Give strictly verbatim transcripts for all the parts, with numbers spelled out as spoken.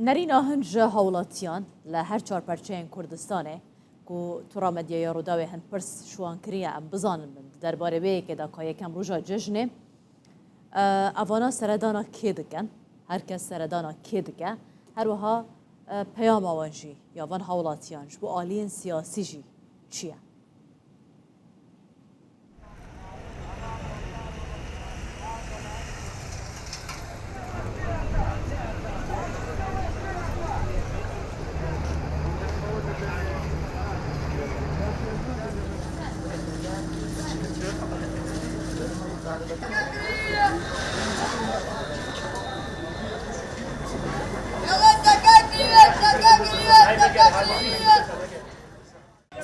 Nerîna hin ji hawlatiyan li her çar perçeyên Kurdistanê ku tura medyaya Rûdawê hin pirs şiwan kiriye, em bizanin bin di derbarê vê yekê de ka yekem roja cejnê, e, evana seredana kê dikin, her kes seredana kê dike, her wiha, e, peyama wan jî ya van hawlatiyan ji bo aliyên siyasî jî çi ye?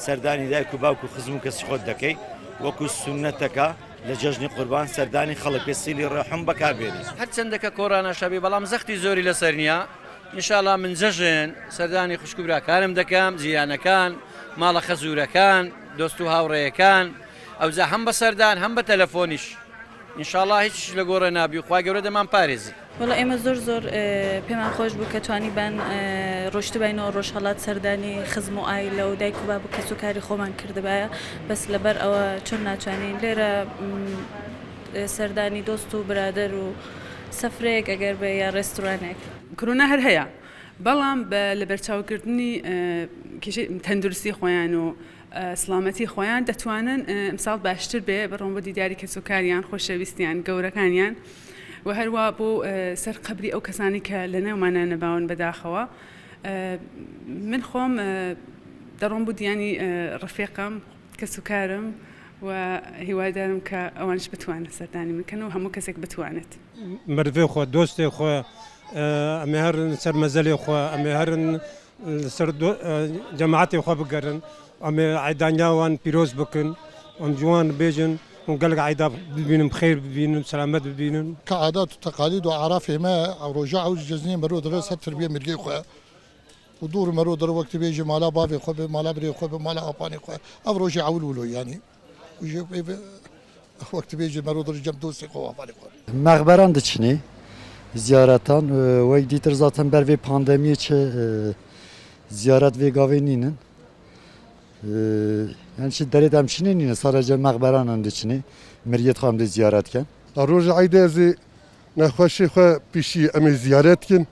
سەردانی دایک و باوک و خزم و کەسی خۆت دەکەی، وەکو سوننەتەکە لە جەژنی قوربان سەردانی خەڵک بێ سیلی ڕێحم بەکاربێنی. هەرچەندەکە کۆراناش هەبێ، بەڵام زەختی زۆری لەسەر نییە. ئینشاڵا من جەژن سەردانی خوشک و براکانم دەکەم، جیرانەکان، ماڵە خەزوورەکان، دۆست و هاوڕێیەکان، ئەوجا هەم بە سەردان، هەم بە تەلەفۆنیش. ئینشاڵا هیچ لە گۆڕێ نابی و خوای گەورە دەمان پارێزی. وەڵا ئێمە زۆر زۆر، ئێ، پێمان خۆش بوو کە توانیبان، ئێ، ڕۆشتباینەوە ڕۆژهەڵات سەردانی خزم و ئایلە و دایک و باب و کەس و کاری خۆمان کردبایە. بەس لەبەر ئەوە چۆن ناتوانین لێرە، م، ئێ، سەردانی دۆست و برادەر و سەفرەیەک ئەگەر بێ یا ڕێستورانێک. کۆرۆنا هەر هەیە، بەڵام بە لەبەرچاوکردنی، ئێ، کێشەی تەندروستی خۆیان و ئە، سڵامەتی خۆیان دەتوانن، ئە، ئەمساڵ باشتر بێ، بەڕۆم بۆ دیداری کەسوکاریان، خۆشەویستیان، گەورەکانیان و هەروە بۆ، ئە، سەر قەبری ئەو کەسانی کە لە نێومانە نەباون بەداخەوە. ئە، من خۆم، ئە، دەڕۆم بۆ دیانی، ئە، ڕفێقم، کەسوکارم و هیوادارم کە ئەوانش بتوانن سەردانی من کەن و هەموو کەسێک بتوانێت. Merivê xwe, dostê xwe, e, em ê herin ser mezelê xwe, em ê herin li ser do-, e, cemaetê xwe bigerin. Em ê eydaniya wan pîroz bikin. Em ji wan bêjin, hûn gelek eyda bibînin, bi xêr bibînin, selamet bibînin. Ka adat û teqalîd û arafê me, ew roja ew ji ceznê mero dibe ser tirbiye mirgê xwe. Û dûr mero dire wek tu bêjî mala bavê xwe be, mala birê xwe be, mala apanê xwe. Ev rojê ewil wilo yanî. Û jê pê be, wek tu bêjî mero dire cem dostê xwe, apanê xwe. Mexberan diçinê ziyaretan, e, wek dîtir zaten ber vê pandemiyê çi, e, ziyaret vê gavê nînin. E, yani çi derê de em çinê nînin, sadece mexberanan diçinê, miriyet xwe em dê ziyaret ken. A roja eydê ez ê nexweşê xwe pişî em ê ziyaret kin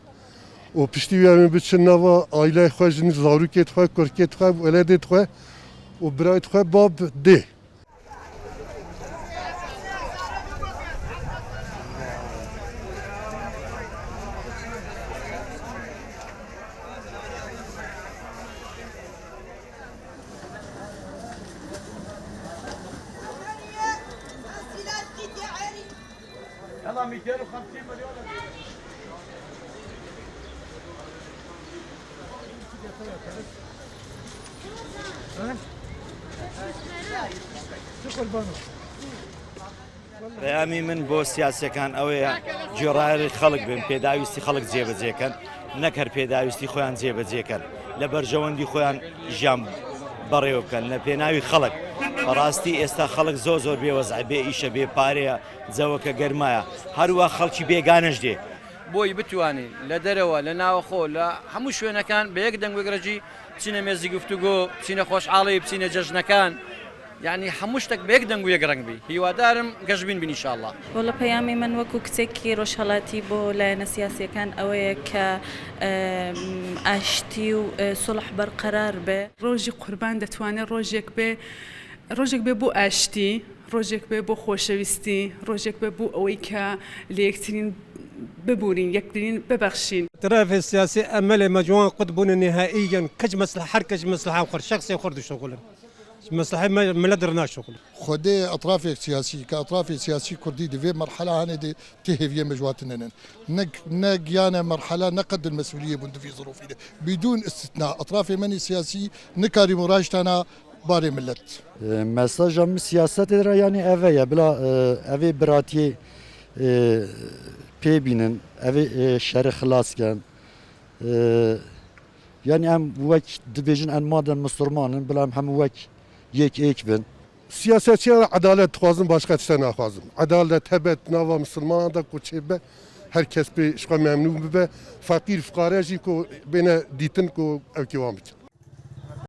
û piştî wî em ê biçin nava aileyê xwe, jinî zarokê xwe, kurkê xwe, weledê xwe û birayê xwe bab dê. Peyamî min bo siyasiyekân ew ê gurayerê xelk bin, pêdawîstî xelk cêbicê kin, ne ker pêdawîstî xweyan cêbicê kin, li berjewendî xweyan jiyan berêw bikin, li pênawî xelk. Bi rastî êsta xelk zor zor bêwez e, bê îş e, bê pare ye, ceweke germa ye. Her wiha xelkî bêgane ji dê. بۆی بتوانین لە دەرەوە، لە ناوەخۆ، لە هەموو شوێنەکان بە یەک دەنگ وەک ڕێژی بچینە مێزی گفتوگۆ، بچینە خۆشحاڵی، بچینە جەژنەکان. یعنی هەموو شتێک بە یەک دەنگ و یەک ڕەنگ بی. هیوادارم گەشبین بین ئینشاءالله. وەڵا پەیامی من وەکو کچێکی ڕۆژهەڵاتی بۆ لایەنە سیاسیەکان ئەوەیە کە، ئەم، ئاشتی و، ئە، سوڵح بەرقەرار بێ. ڕۆژی قوربان دەتوانێت ڕۆژێک بێ، ڕۆژێک بێ بۆ ئاشتی، ڕۆژێک بێ بۆ خۆشەویستی، ڕۆژێک بێ بۆ ئەوەی کە لە یەکترین ببوورین، یەکترین ببەخشین. Etrafê siyasî emelê me ji wan qut bûne nihaiyen, keç mesle-, her keç mesleha xwe, şexsê xwe dişixulin. Ji meslehê me, milet re naşixulin. Xwedê etrafê siyasî, ke etrafê siyasî kurdî di vê merhela hanê de tê hêviyê me ji wa tune nin. Ne, ne giyane merhela, ne qedin mesûliyê bûn di vî zirofî de. Bidûn istitna, etrafê me nê siyasî nikarîbûn raştana barê milet. E, mesaja min siyasetê re yanî eve ye, bila, e, evê biratiyê, e, pê bînin, evê, e, şerê xilas ken. E, yanî em wek dibêjin em maden misilman in, bila em hemû wek yek êk bin. Siyasetçiyan edalet dixwazin, başka tişte naxwazin. Edalet hebe di nava misilmanan de ku çêbe, Her kes pê ji xwe memnûn bibe. Feqîr, fiqare jî ku bêne dîtin ku ew kê wan bikin.